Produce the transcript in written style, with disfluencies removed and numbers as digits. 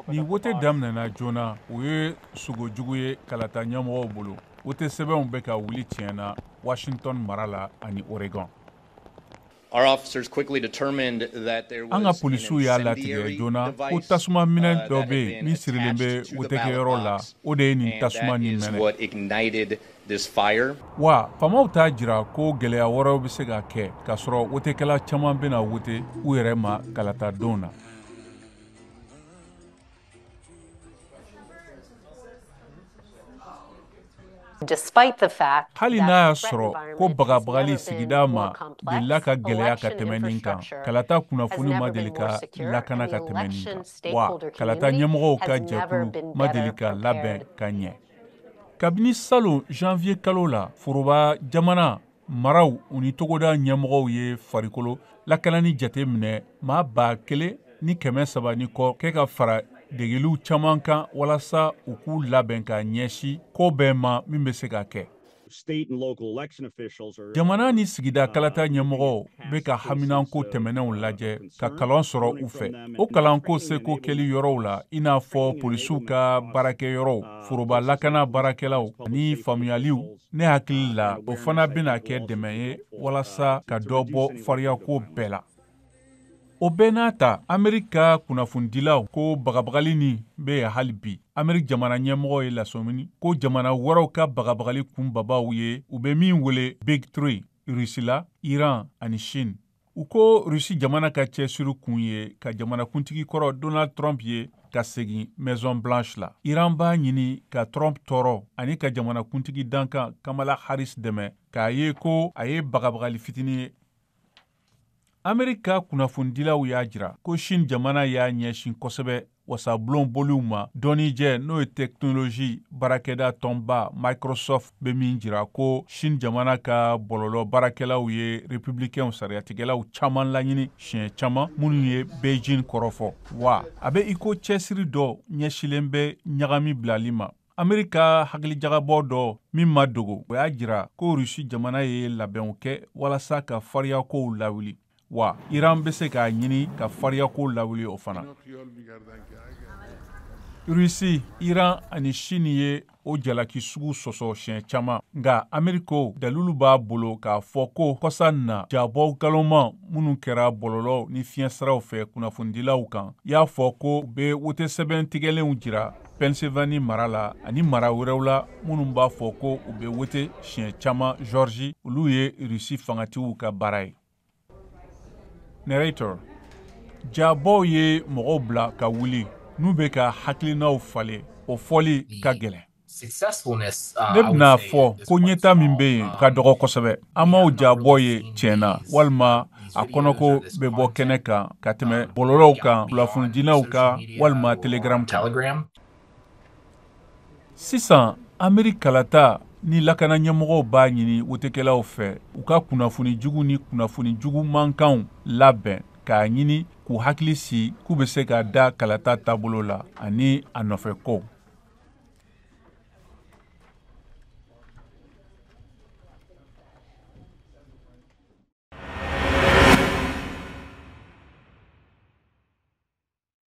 Ni wote daminɛna joona, o ye sugo jugu ye kalata ɲɛmɔgɔw bolo. Wote sɛbɛnw bɛ ka wuli tiɲɛ na Washington mara la ani Oregon. An ka polisiw y'a latigɛ joona ko tasuma minɛ dɔ bɛ yen min sirilen bɛ wotekɛyɔrɔ la, o de ye nin tasuma nin mɛnɛ. Wa faamaw t'a jira ko gɛlɛya wɛrɛw bɛ se ka kɛ k'a sɔrɔ wotekɛla caman bɛna wote u yɛrɛ ma kalata don na. Hali n'a y'a sɔrɔ ko bagabagali sigida ma delila ka gɛlɛya ka tɛmɛ nin kan, kalata kunnafoni ma deli ka lakana ka tɛmɛ nin kan, wa kalata ɲɛmɔgɔw ka jɛkulu ma deli ka labɛn ka ɲɛ. Kabini salon janvier kalo la, foroba jamana maraw u ni togoda ɲɛmɔgɔw ye farikolo lakanani jate minɛ maa 1300 ni kɔ kɛ ka fara degeliw caman kan walasa u k'u labɛn ka ɲɛsin ko bɛɛ ma min bɛ se ka kɛ. Jamana ni sigida kalata ɲɛmɔgɔw bɛ ka haminanko tɛmɛnenw lajɛ ka kalan sɔrɔ u fɛ. O kalanko seko kɛli yɔrɔw la, i n'a fɔ polisiw ka baarakɛyɔrɔw, foroba lakana baarakɛlaw ani faamuyaliw, ne hakili la o fana bɛna kɛ dɛmɛ ye walasa ka dɔ bɔ fariyako bɛɛ la. O bɛɛ n'a ta, Ameriki ka kunnafonidilaw ko bagabagali nin bɛ yen hali bi. Ameriki jamana ɲɛmɔgɔ ye lasɔmini ko jamana wɛrɛw ka bagabagali kunbabaw ye u bɛ min wele Big Three, Rusila, Iran ani Chine. U ko Rusi jamana ka cɛsiri kun ye ka jamanakuntigi kɔrɔ Donald Trump ye ka segin Maison Blanche la. Iran b'a ɲini ka Trump tɔɔrɔ ani ka jamanakuntigi dankan Kamala Harris dɛmɛ k'a ye ko a ye bagabagali fitinin ye. Ameriki ka kunnafonidilaw y'a jira ko Chine jamana y'a ɲɛsin kosɛbɛ wasabulon boliw ma dɔnnijɛ, n'o ye technologie baarakɛda tɔnba Microsoft bɛ min jira ko Chine jamana ka bɔlɔlɔ baarakɛlaw ye républicains sariyatigɛlaw caman laɲini siɲɛ caman minnu ye Beijing kɔrɔfɔ. Wa a bɛ i ko cɛsiri dɔ ɲɛsilen bɛ ɲagami bilali ma. Ameriki ka hakilijagabɔ dɔ min ma dogo, o y'a jira ko Rusi jamana ye labɛnw kɛ walasa ka fariyakow lawuli. Wa Iran bɛ se k'a ɲini ka fariyako lawuli o fana. Rusi, Iran ani Chine ye o jalaki sugu sɔsɔ siɲɛ caman, nka Ameriki ko dalilu b'a bolo k'a fɔ ko kɔsa na jabɔ nkalonma minnu kɛra bɔlɔlɔ ni fiɲɛsiraw fɛ kunnafonidilaw kan, y'a fɔ ko u bɛ wotesɛbɛn tigɛlenw jira Pennsylvanie mara la ani mara wɛrɛw la minnu b'a fɔ ko u bɛ wote siɲɛ caman Georgie, olu ye Rusi fangatigiw ka baara ye. Narrator: Jabɔw ye mɔgɔw bila ka wuli n'u bɛ ka hakilinaw falen, o fɔli ka gɛlɛn. Ne bɛna fɔ ko ɲɛta min bɛ yen ka dɔgɔ kosɛbɛ. An m'aw jabɔ ye tiɲɛ na, walima a kɔnɔko bɛ bɔ kɛnɛ kan ka tɛmɛ bɔlɔlɔw kan, kunnafonidilaw kan walima Telegram kan. Sisan, Ameriki kalata ni lakana ɲɛmɔgɔw b'a ɲini wotekɛlaw fɛ u ka kunnafoni jugu ni kunnafoni jugu mankanw labɛn k'a ɲini k'u hakili sigi k'u bɛ se ka da kalata taabolo la ani a nɔfɛ ko.